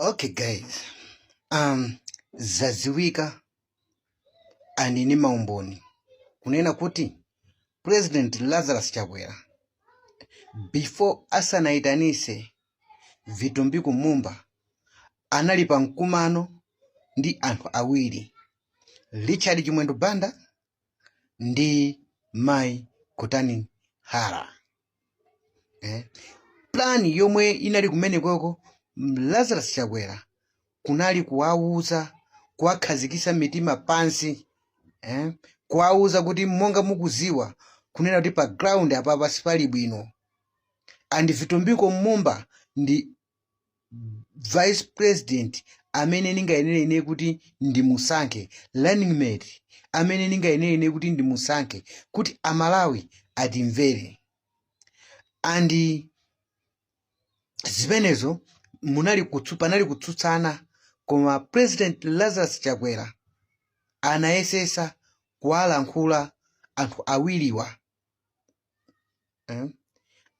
Okay guys, zaziwika anini maumboni kunena kuti President Lazarus Chakwera before asanayitanise Vitumbiko Mumba anali pa mkumano ndi anthu awiri, Richard Chimwendo Banda ndi Mai Gotani Hara. Plan yomwe inali kumenekoko Lazarus Chakwera kunali kuwauza, kuwakhazikisa mitima pansi, kuwauza kuti monga mukuziwa kunena kuti pa ground apapa sipali bwino, and Vitumbiko Mumba ndi vice president amene ndingayenere ine kuti ndimusankhe, running mate amene ndingayenere ine kuti ndimusankhe kuti Amalawi atimvere. And zimenezo panali kutsutsana, koma President Lazarus Chakwera anayesesa kuwalankhula anthu awiriwa.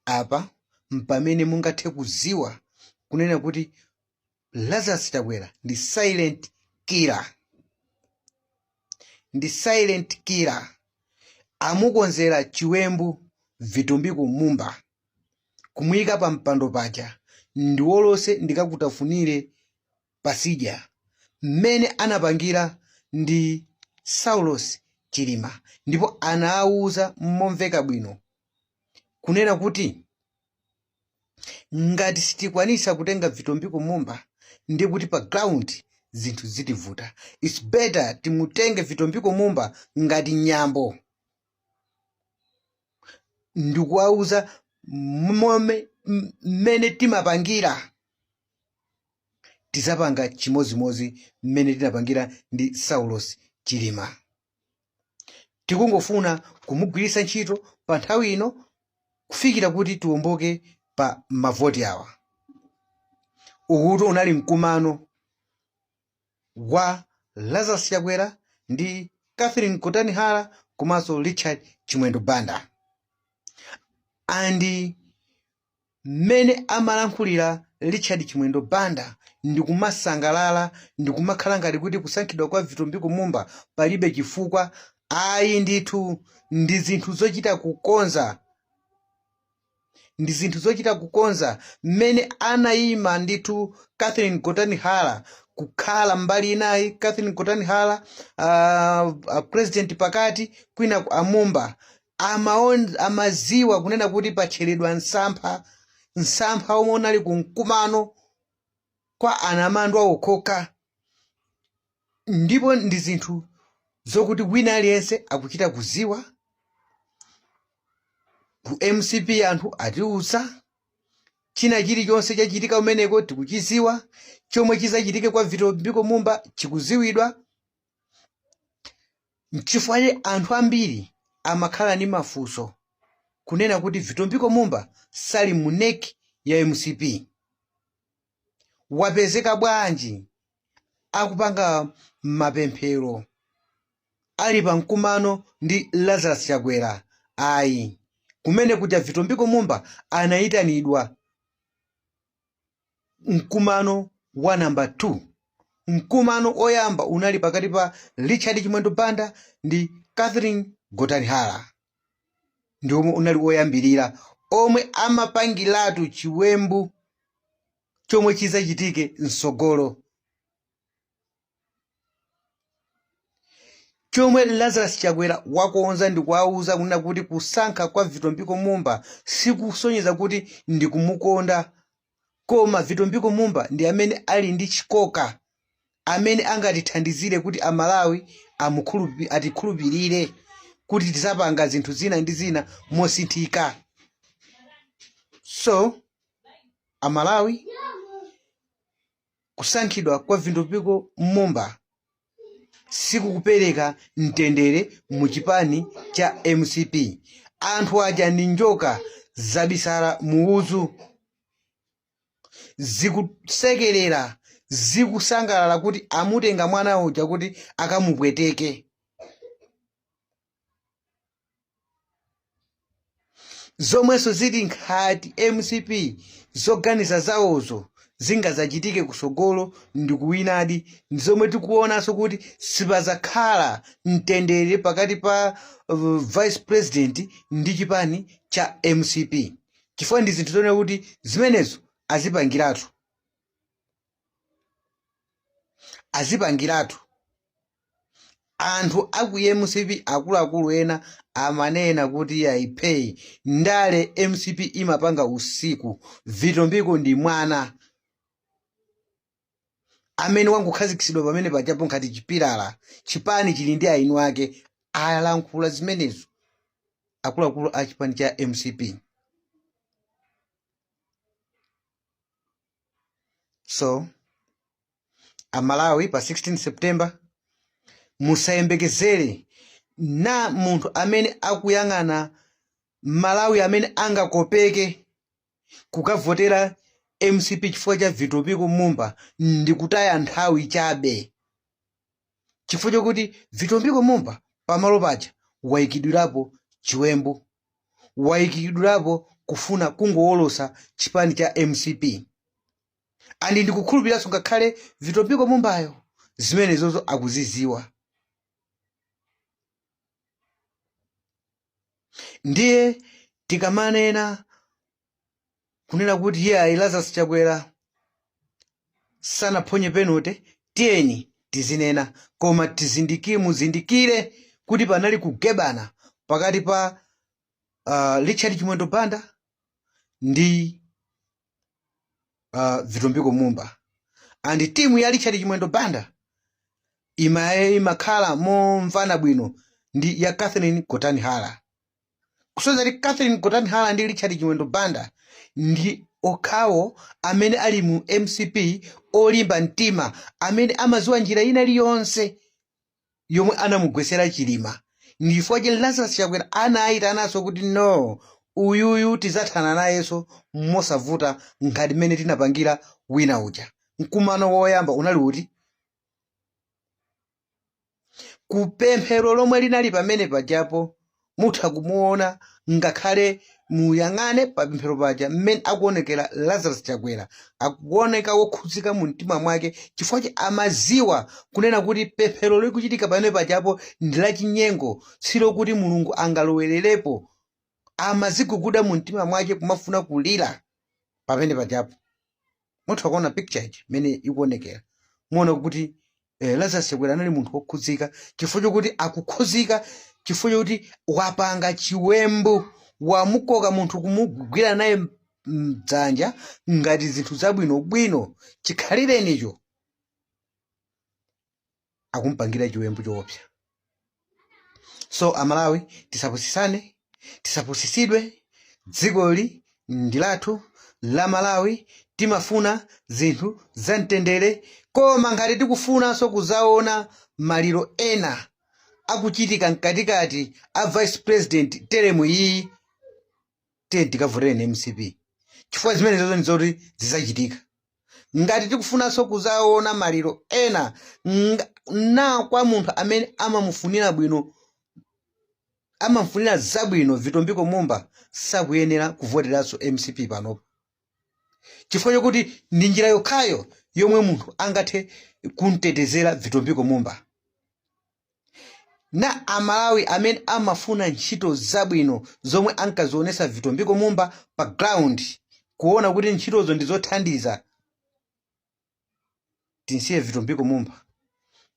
Apa mpamene mungathe kuziwa kunena kuti Lazarus Chakwera ndi silent killer, ndi silent killer. Amukonzera chiwembu Vitumbiko Mumba kumuyika pa mpando paja, ndiwolose ndikakutafunire pasidya, mmene anapangira ndi Saulos Chilima. Ndipo anawuza momveka bwino kunena kuti ngati sitikwanisa kutenga Vitumbiko Mumba, ndi kuti pa ground zinthu zitivuta. It's better timutenge Vitumbiko Mumba ngati nyambo, ndikuwauza mmene timapangira, tizapanga chimozimozi mmene tinapangira ndi Saulos Chilima. Tikungofuna kumugwiritsa ntchito pa nthawi ino kufikira kuti tiwomboke pa mavoti awa. Ukuti unali mkumano wa Lazarus Chakwera ndi Catherine Gotani Hara komanso Richard Chimwendo Banda, and mmene amalankhulira Richard Chimwendo Banda ndikumasangalala, ndikumakhala ngati kuti kusankhidwa kwa Vitumbiko Mumba palibe chifukwa. Ayi ndithu, ndi zinthu zochita kukonza, ndi zinthu zochita kukonza. Mmene anayima ndithu Catherine Gotani Hara kukhala mbali inayi, Catherine Gotani Hara, president pakati, kwina amumba amaziwa kunena kuti patcheredwa msampha, msampha omwe unali kumkumano kwa anamandwa okhoka. Ndipo ndi zinthu zokuti wina aliyense akuchita kuziwa. Ku MCP anthu atiuza china chilichonse chachitika kumeneko tikuchiziwa, chomwe chizachitike kwa Vitumbiko Mumba chikuziwidwa. Nchifukwa anthu ambiri amakhala ndi mafunso kunena kuti Vitumbiko Mumba sali mu NEC ya MCP, wapezeka bwanji akupanga mapemphero ali pa mkumano ndi Lazarus Chakwera? Ayi, kumene kuja Vitumbiko Mumba anayitanidwa mkumano wa namba 2. Mkumano oyamba unali pakati pa Richard Chimwendo Banda ndi Catherine Gotani Hara, ndi omwe unali oyambirira omwe amapangiratu chiwembu chomwe chizachitike msogolo, chomwe Lazarus Chakwera wakonza ndi kuwauza kunena kuti kusankha kwa Vitumbiko Mumba sikusonyeza kuti ndikumukonda, koma Vitumbiko Mumba ndi amene ali ndi chikoka amene angatithandizire kuti Amalawi atikhulupirire kuti tizapanga zinthu zina ndi zina mosinthika. So Amalawi, kusankhidwa kwa Vitumbiko Mumba sikukupereka mtendere mu chipani cha MCP. Anthu aja ndi njoka zabisala muuzu, zikusekerera, zikusangalala kuti amutenga mwana uja kuti akamupweteke. Zomwenso zili nkhati MCP zoganiza zawozo. zingazachitike kusogolo ndikuwinadi, ndizomwe tikuonanso kuti sipazakhala mtendere pakati pa vice president ndi chipani cha MCP, chifukwa ndi zinthu zonena kuti zimenezo azipangiratu, azipangiratu. Anthu aku MCP akuluakulu ena amanena kuti yaipei ndale MCP imapanga usiku. Vitumbiko ndi mwana amene wangokhazikitsidwa pamene pajapo ngati chipilala, chipani chili ndi ainu ake. Alankhula zimenezo akuluakulu a chipani cha MCP. So Amalawi, pa 16 September musayembekezere na munthu amene akuyang'ana Malawi amene angakopeke kukavotera MCP chifukwa cha Vitumbiko Mumba ndi kutaya nthawi chabe, chifukwa chokuti Vitumbiko Mumba pamalo paja wayikidwirapo chiwembu, wayikidwirapo kufuna kungowolosa chipani cha MCP. And ndikukhulupiriranso ngakhale Vitumbiko Mumbayo zimenezozo akuziziwa. Ndiye tikamanena kunena kuti iye ayi, Lazarus Chakwera sanaphonye penalty, tiyeni tizinena, koma tizindikire, muzindikire kuti panali kugebana pakati pa Richard Chimwendo Banda ndi Vitumbiko Mumba. And timu ya Richard Chimwendo Banda imakhala momvana bwino ndi ya Catherine Gotani Hara, kusonyeza kuti Catherine Gotani Hara ndi Richard Chimwendo Banda ndi okhawo amene ali mu MCP olimba mtima, amene amaziwa njira ina iliyonse yomwe anamugwesera Chilima. Ndi chifukwa che Lazarus Chakwera anayitananso kuti no, uyuyu tizathana nayenso mosavuta ngati mmene tinapangira wina uja. Mkumano woyamba unali uti? Kupemphero lomwe linali pamene pajapo, mutha kumuona, ngakhale muyang'ane papemphero paja mmene akuonekera Lazarus Chakwera, akuoneka wokhudzika mu mtima mwake, chifukwa che amaziwa kunena kuti pemphero likuchitika pamene pajapo ndi lachinyengo, silokuti Mulungu angalowererepo. Amaziguguda mu mtima mwake kumafuna kulira pamene pajapo. Mutha kuona picture iji mmene ikuonekera, muona kuti Lazarus Chakwera anali munthu wokhudzika, chifukwa chokuti akukhudzika chifukwa chokuti wapanga chiwembu, wamukoka munthu kumugwira naye mdzanja ngati zinthu zabwinobwino, chikhalirenicho akumpangira chiwembu choopsa. So Amalawi, tisapusisane, tisapusisidwe. Dzikoli ndi lathu la Malawi, timafuna zinthu zamtendere, koma ngati tikufunanso kuzaona maliro ena akuchitika mkatikati a vice president teremu iyi, tiye tikavotere MCP, chifukwa zimenezozo ndizoti zizachitika. Ngati tikufunanso kuzaona maliro ena na kwa munthu amene amamufunira bwino, amamufunira zabwino Vitumbiko Mumba, sakuyenera kuvoteranso MCP panopo, chifukwa chokuti ndi njira yokhayo yomwe munthu angathe kumtetezera Vitumbiko Mumba. Na Amalawi amene amafuna ntchito zabwino zomwe ankazionesa Vitumbiko Mumba pa ground, kuona kuti ntchitozo ndi zothandiza, tinsiye Vitumbiko Mumba,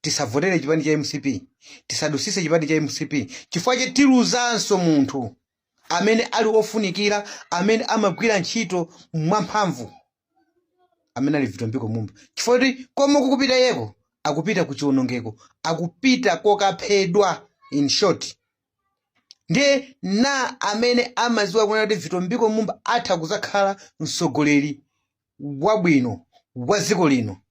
tisavotere chipani cha MCP, tisadusise chipani cha MCP, chifukwa tiluzanso munthu amene ali ofunikira, amene amagwira ntchito mwamphamvu, amene ali Vitumbiko Mumba, chifukwa kuti komwe kukupita yeko akupita ku chiwonongeko, akupita kokaphedwa in short. Ndiye na amene amaziwa kunena kuti Vitumbiko Mumba atha kuzakhala mtsogoleri wabwino wa dziko lino,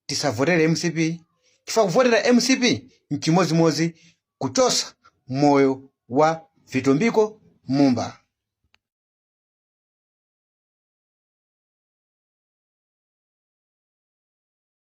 tisavotere MCP, chifukwa kuvotera MCP nchimozimozi kuchosa moyo wa Vitumbiko Mumba.